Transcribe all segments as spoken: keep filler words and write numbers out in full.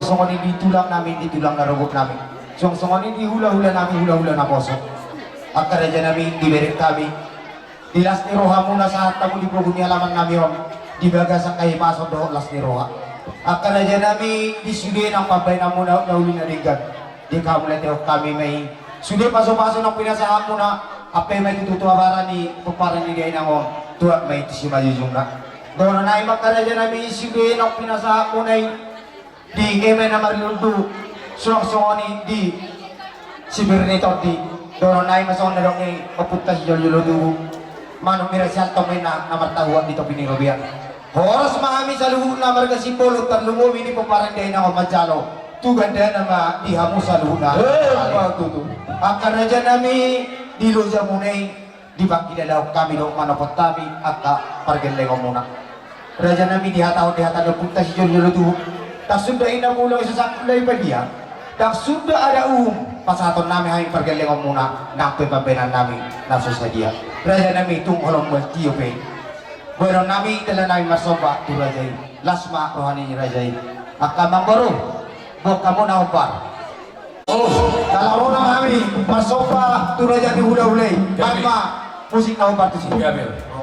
Songon i di tulang nami, di tulang na rorobot nami. Songon i di hula-hula nami, hula-hula naposo. Angka raja nami, di bereng hami. Di las ni rohamuna sahat hamu di pogu ni alaman nami on. Di bagasan hahipason dohot las ni roha. Angka raja nami, di sude nang pambahenanmuna na uli na denggan. Di hamu latehon hami ma i. Sude pasu-pasu na pinasahatmuna. Ampe ma i tu tua-tua bara ni pomparan ni dainang on. Tuat ma i tu simanjujungna. Dohonon nami ma angka raja nami, sude na pinasahatmuna i. Di eme na marlundu, suang songon i di sipir ni tondi. Dohonon nami ma songon na didok ni ompunta sijolo-jolo tubu. Manuk ni raja siantong ma inna na martahuan di topi ni robean. Horas ma hami saluhutna marga Simbolon tarlumobi di pomparan dainang on manjalo. Tu gandana ma di hamu saluhutna. Eh, ma tutu. Angka raja nami di lojamuna i. Dipangkilalaon hami dohot manopot hami angka pargellengonmuna. Raja nami, dihatahon di hata ni ompunta sijolo-jolo tubu. Ndang sunda inna molo so sangkut lae padia. Ndang sunda ada uhum pasahaton nami hami pargellengonmuna nang pe pambahenan nami na so sadia. Raja nami, tung holong buat tio pe. Bahenon nami dalan nami marsomba tu raja i. Las ma roha ni raja i. Angka amangboru, boan hamu na hombar. Oh, na laho ma hami marsomba tu raja ni hula-hula i. Gabe. Hami ma musik na hombar tusi. Gabe.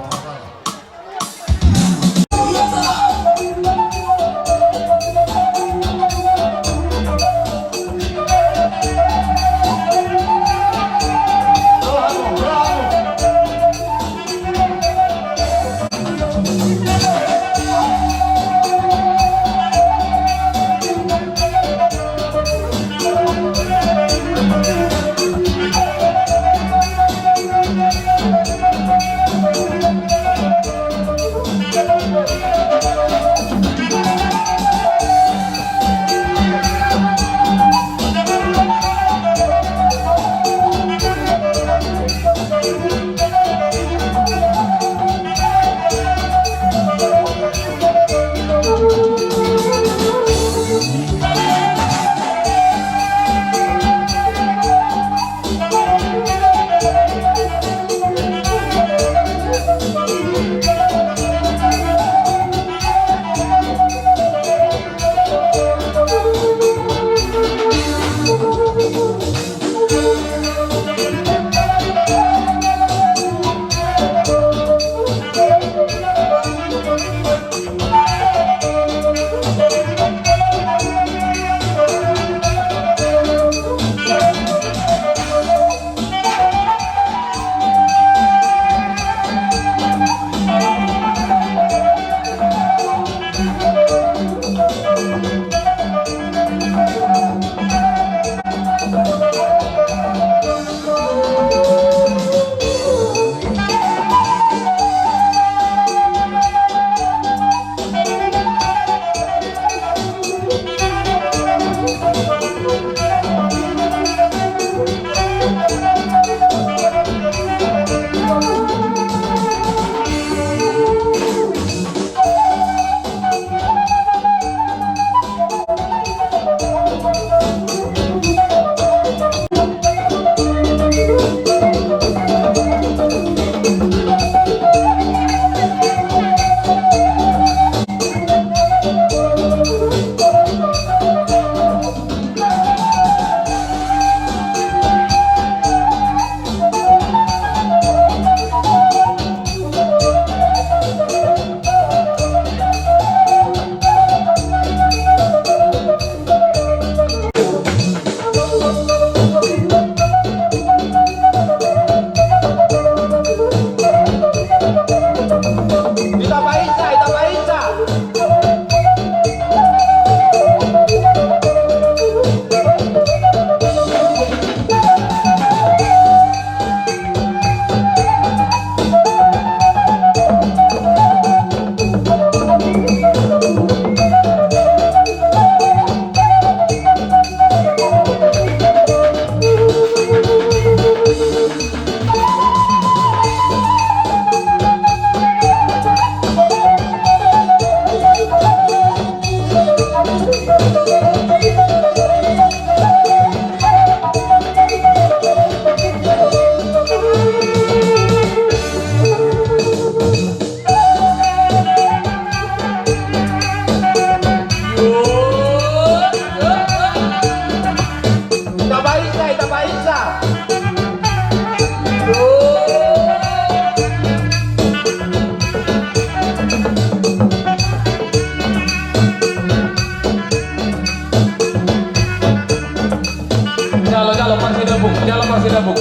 Jala pasidabuk.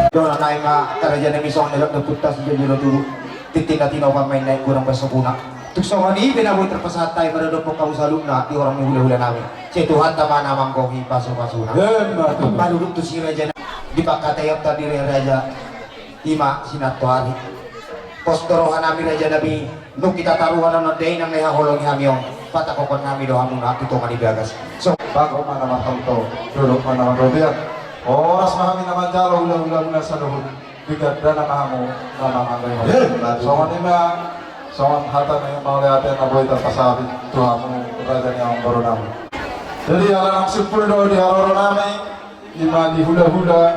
Dona nai ma, raja nami, songon na nidok ni ompunta Sijojolo tubu. Tintin na tinopa ma i, naeng godang bahen sopuna. Tung songon i pe na boi tarpasahat hami maradophon hamu saluhutna di horong ni hulahula nami. Sai Tuhanta ma na manggohi pasupasuna. Emma tutu. Manurut tu si raja na dipangkataion tadi, raja, i ma sinantoari. Pos do roha nami, raja nami, nunga hita taruhon on, dainang na haholongi hami on, patakokhon hami do hamuna tu tonga ni bagas. So. Bagot ma na martonto, dolok ma na marrobean. Horas ma hami na manjalo hulahulamuna saluhut. Di gandana ma hamu na manganggo i. Emma tutu. Songon i ma, songon hata ni mauliate na boi tarpasahat tu hamu, raja ni amangboru nami. Jadi ala naung simpul do di haroro nami, i ma di hulahula,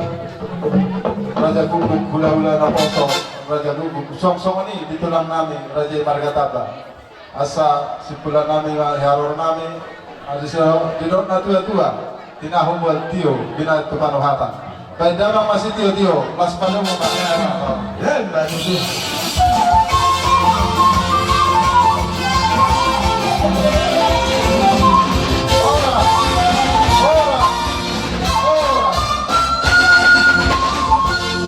raja guguk, hulahula naposo, raja guguk, songon i di tulang nami, raja i marga Tamba. Asa simpulan nami ma di haroro nami, asa didok natuatua, tinahu mual tio, binahen tu panuhatan. Baen damang ma sitiotio, las padomu ma. Emma tutu.